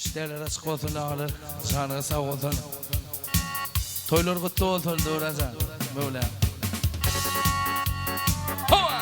Işdäler açyk bolsun agalar. Janyňyz sag bolsun. Toýlar gutly bolsun Döwranjan. Möwlam. Hawa!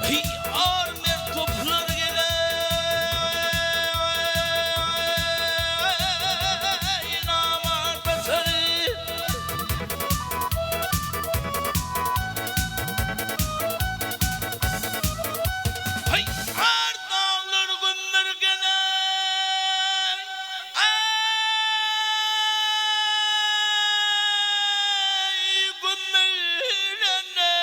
Hyýar mert toplar geleý namarda çary. Hyýar daglar gümmür geleý eý gümmürlene.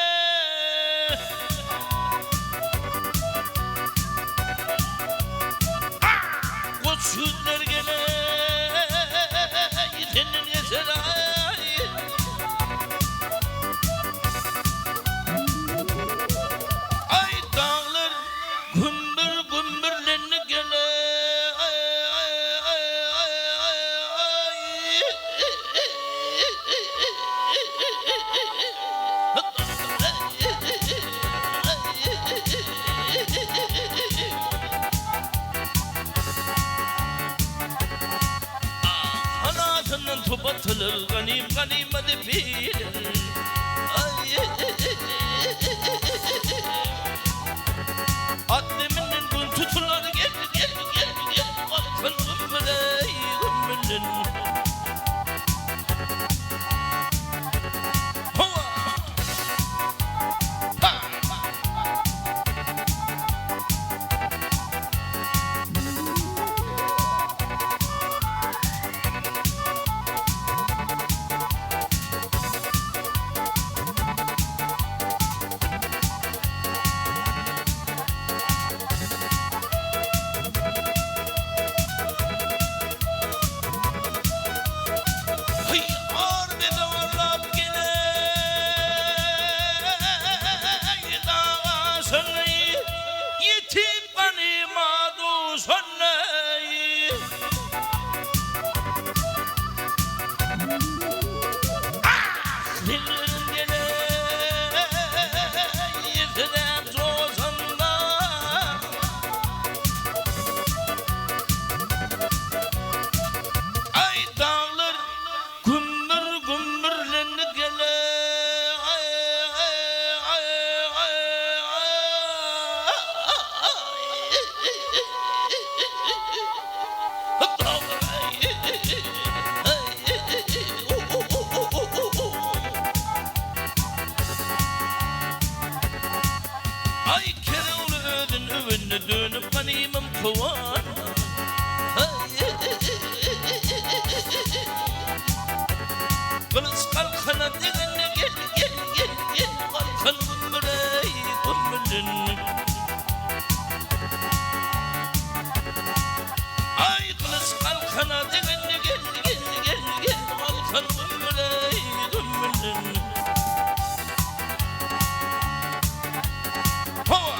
Goç ýüzler geleý senden geçer aý. Aý daglar gümbür gümbürlendi geleý. Hanasyndan top atylar, ganym ganyma depiler. At deminden gün tutular, gel, gel, gel, gel, galkan gümmüleý, gümmülen. Hawa! Ha! Hyýar bedewarlap geleý daga şony Ýetip ganyma duşandeý. Ah, senden geleý ýetenem joşanda. Aý, daglar Gümmür-gümmürlendi gele. Aý kerewli özün öwende dönüp ganymym kowan. Gylyç galkana degende gel gel gel gel galkan gümmüreý gümmülen. Aý gylyç galkana degende gel gel gel gel galkan gümmüreý gümmülen. Hawa!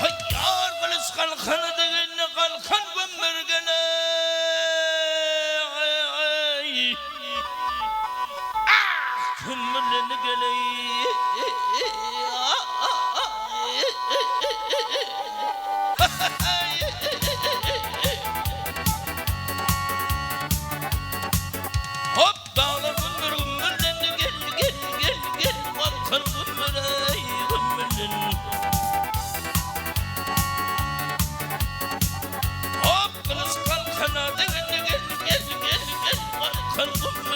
Taýýar gylyç galkana degende galkan gömmergene. Ah, kömürleni geleý. Hop! Daglar gümmür gümmürlendi gel gel gel gel Galkan gümmüreý gümmürlen Hop gylyç galkana degende gel gel gel gel Galkan gümmür.